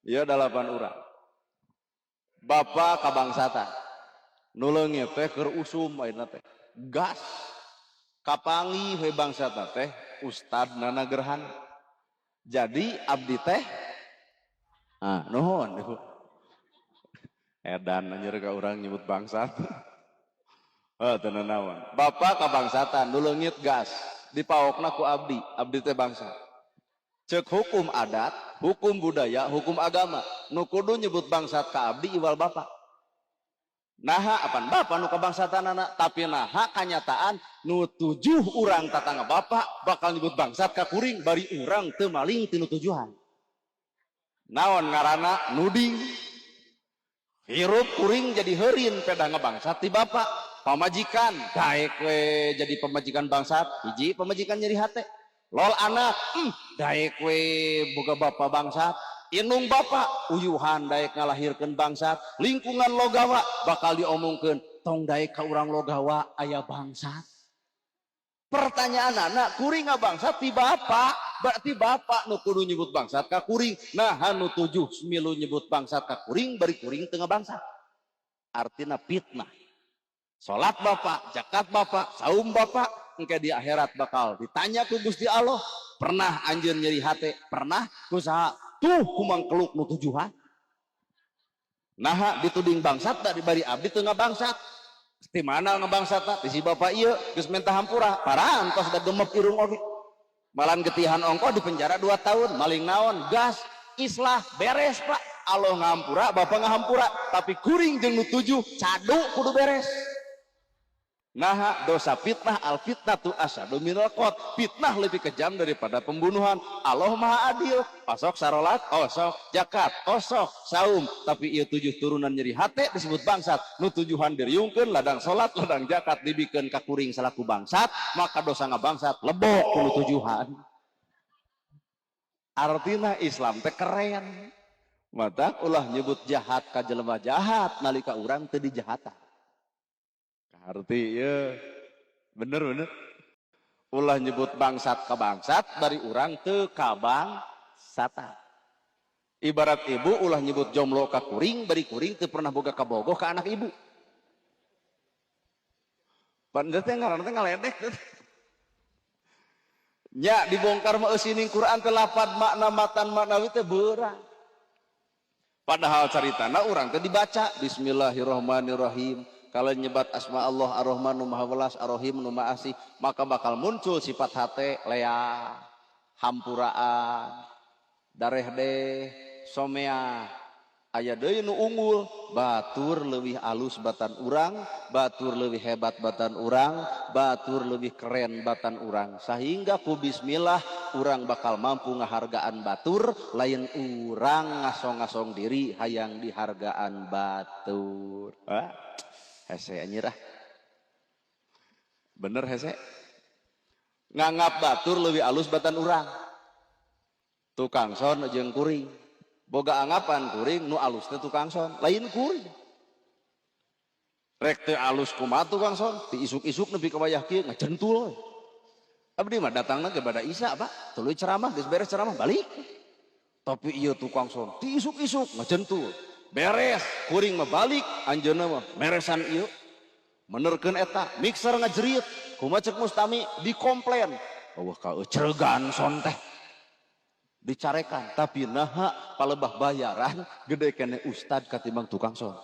Iya, dalapan urang. Bapak kabangsatan. Nu leungit teh keur usum ayeuna teh. Gas. Kapanggih we bangsatna teh Ustad Nana Gerhana. Jadi abdi teh ah nuhun Ibu. Edan anjir ka urang nyebut bangsat. Oh, teu nanaon. Bapak kabangsatan nu leungit gas dipaokna ku abdi, abdi teh bangsat. Cek hukum adat, hukum budaya, hukum agama, nu kudu nyebut bangsat ka abdi iwal bapak. Naha apan bapak nu kabangsatanana, tapi naha kanyataan nu tujuh urang tatangga bapak bakal nyebut bangsat ka kuring bari urang teu maling ti nu tujuhan. Naon ngaranna nuding. Hirup kuring jadi heurin pedah ngabangsat ti bapak. Pamajikan daek we jadi pamajikan bangsat, hiji pamajikan nyeri hate. Lol anak, daek we boga bapak bangsat. Inung bapak uyuhan daek ngalahirkeun bangsat. Lingkungan logawa bakal diomongkeun tong daek ka urang logawa aya bangsat. Pertanyaan anak kuring ngabangsat ti bapak, berarti bapak nu kudu nyebut bangsat ka kuring. Nah nu tujuh milu nyebut bangsat ka kuring bari kuring teu ngabangsat. Artina fitnah. Salat bapak, zakat bapak, saum bapak, engke di akhirat bakal ditanya ku Gusti Allah, pernah anjeun nyeri hate, pernah ku saha? Tuh kumang keluk nu tujuhan. Naha dituding bangsat da dibari abdi teu ngabangsat. Di mana ngabangsatna? Di si bapak ieu geus minta hampura, parantos da gemep irung oge. Malan getihan ongko di penjara 2 tahun, maling naon, gas, islah, beres Pak. Allah ngahampura, bapak ngahampura, tapi kuring jeung nu tujuh cadu kudu beres. Naha dosa fitnah, al fitnah tu asyaddu minal qat. Fitnah lebih kejam daripada pembunuhan. Allah Maha Adil. Osok sarolat, osok zakat, osok saum, tapi ieu tujuh turunan nyeri hate disebut bangsat. Nu tujuhan diriungkeun ladang salat, ladang zakat dibikeun ka kuring salaku bangsat, maka dosa ngabangsat lebok ku nu tujuhan. Artina Islam teh keren. Mata ulah nyebut jahat ka jelema jahat nalika urang teu dijahatan. Arti ya bener bener. Ulah nyebut bangsat ka bangsat bari urang teu kabangsatan. Ibarat ibu ulah nyebut jomblo ka kuring bari kuring teu pernah boga kabogoh ka anak ibu. Pan teh ngaranna teh ngaledek teh. Nya dibongkar mah eusining Quran teh lapad makna matan maknawi teh beurang. Padahal caritana urang teh dibaca Bismillahirrahmanirrahim. Kalau nyebat asma Allah Ar-Rahman nu Maha Welas, Ar-Rahim nu Maha Asih, maka bakal muncul sifat hate lea, hampuraan, dareh deh, somea. Aya deui nu unggul, batur leuwih alus batan urang, batur leuwih hebat batan urang, batur leuwih keren batan urang. Sehingga ku bismillah urang bakal mampu ngahargaan batur, lain urang ngasong-ngasong diri hayang dihargaan batur. Hah? Hese anjir ah. Bener hese. Nganggap batur leuwih alus batan urang. Tukang son jeung kuring. Boga anggapan kuring nu alus teh tukang son, lain kuring. Rek teu alus kumaha tukang son, ti isuk-isuk nepi ka wayah kieu ngajentul. Abdi mah datangna ke bada Isa, Pak. Tuluy ceramah, geus beres ceramah balik. Tapi ieu tukang son ti isuk-isuk ngajentul. Beres, kuring mah balik, anjeunna mah meresan ieu. Menerkeun eta, mixer ngajerit, kumaha cek mustami dikomplain. Eueuh ka ecregan son teh. Dicarekan, tapi naha palebah bayaran gede kene ustad katimbang tukang son.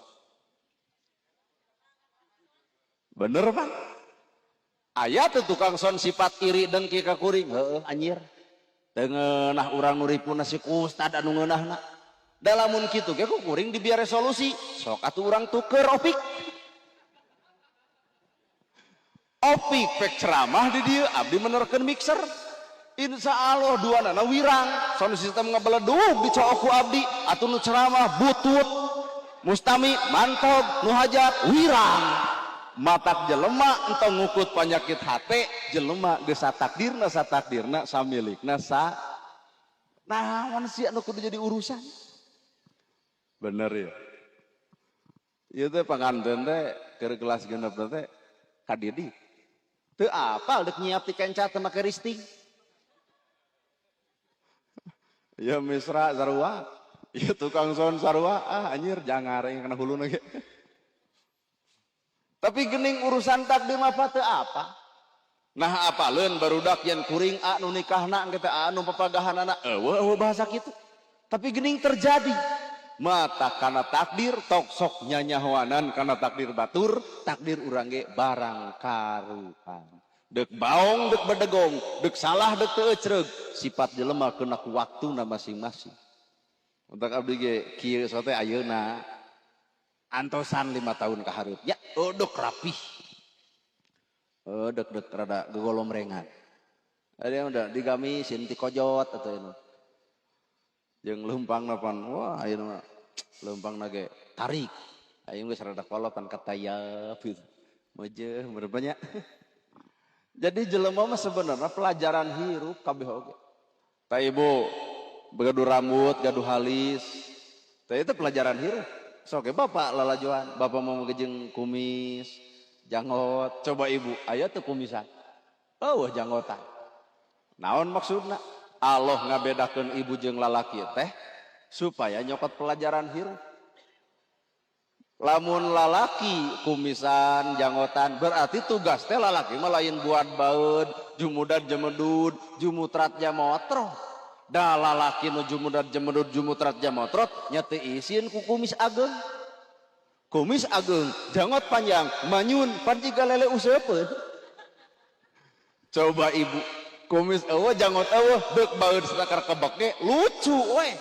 Bener, Pak? Aya teu tukang son sifat iri dengki ka kuring, heueuh anjir. Teu ngeunah urang nu ripuna si ustad anu ngeunahna. Da lamun kitu ge ku kuring dibiar resolusi, sok atuh urang tuker opik. Opik pek ceramah di dieu, abdi menerkeun mixer. Insya Allah dua nana wirang, sound system ngabeledug dicook ku abdi, atuh nu ceramah butut, mustami mantog, nu hajat wirang. Matak jelema entong ngukut penyakit hate, jelema geus satakdirna satakdirna samilikna sa. Naon sih anu kudu jadi urusan? Bener ya. Ieu teh panganten teh keur kelas genep teh ka Didi. Teu apal deuk nyiap ti kenca teh make risting. Ya misra sarua. Ieu tukang sound sarua, ah anjir jangar yang kana huluna ge. Tapi gening urusan takdir mah teu apa. Nah, apaleun barudak yen kuring a nu nikahna engke teh a nu papagahanana, eueuh eueuh bahasa kitu. Tapi gening terjadi. Mata kana takdir tok sok nyanyahoanan kana takdir batur, takdir urang ge barang karuhan. Dek baong dek bedegong, dek salah dek teu ecreug, sifat jelema kena ku waktuna masing-masing. Untuk abdi ge kieu sote ayeuna antosan 5 tahun ka hareup ya dek rapih. Dek dek rada gegolomrengan. Ada yang udah digamisin ti kojot atau ini. Jeung leumpang pan, wah, ayeuna mah leumpang ge tarik. Ayeuna geus rada kolotan katayap gitu. Mejeuh banyak. Jadi jelema mah sebenarnya pelajaran hirup kabeh oge. Tah, ibu gaduh rambut, gaduh halis. Tah, itu pelajaran hirup. Sok bapak lalajoan, bapak mau ngejeng kumis, janggot. Coba ibu, aya teu kumisan? Oh, janggotan. Naon maksudna? Allah ngabedakeun ibu jeung lalaki teh supaya nyokot pelajaran hirup. Lamun lalaki kumisan, janggotan, berarti tugas teh lalaki mah lain buat baeud, jumudan jemedud, jumutrat jamotrot. Da lalaki nu jumudan jemedud, jumutrat jamotrot nya teu isin ku kumis ageng. Kumis ageng, janggot panjang, manyun, pan jiga lele useupeun. Coba ibu, kumis eueuh, janggot eueuh, deuk baeud sakar kebek ge lucu we.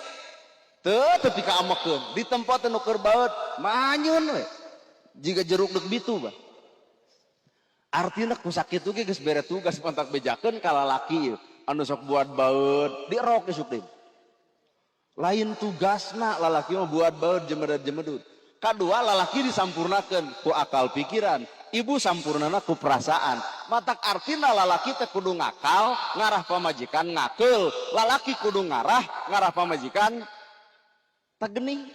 Teu tepi ka amekeun, di tempat nu keur baeud manyun we. Jiga jeruk deuk bitu bah. Artinya ku sakitu ge geus bere tugas, pantak bejakeun ka lalaki ieu. Anu sok buat baeud, dirok isuk deui. Lain tugasna lalaki mah buat baeud jemedud jemedud. Kadua, lalaki disampurnakeun ku akal pikiran, ibu sampurnana ku perasaan. Matak artina lalaki teh kudu ngakal, ngarah pamajikan ngakeul. Lalaki kudu ngarah, ngarah pamajikan tak gening.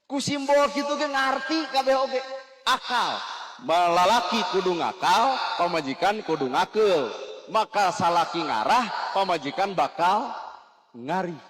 Ku simbol kitu ge ngarti kabeh oge. Akal. Lalaki kudu ngakal, pamajikan kudu ngakeul. Maka salaki ngarah, pamajikan bakal ngarih.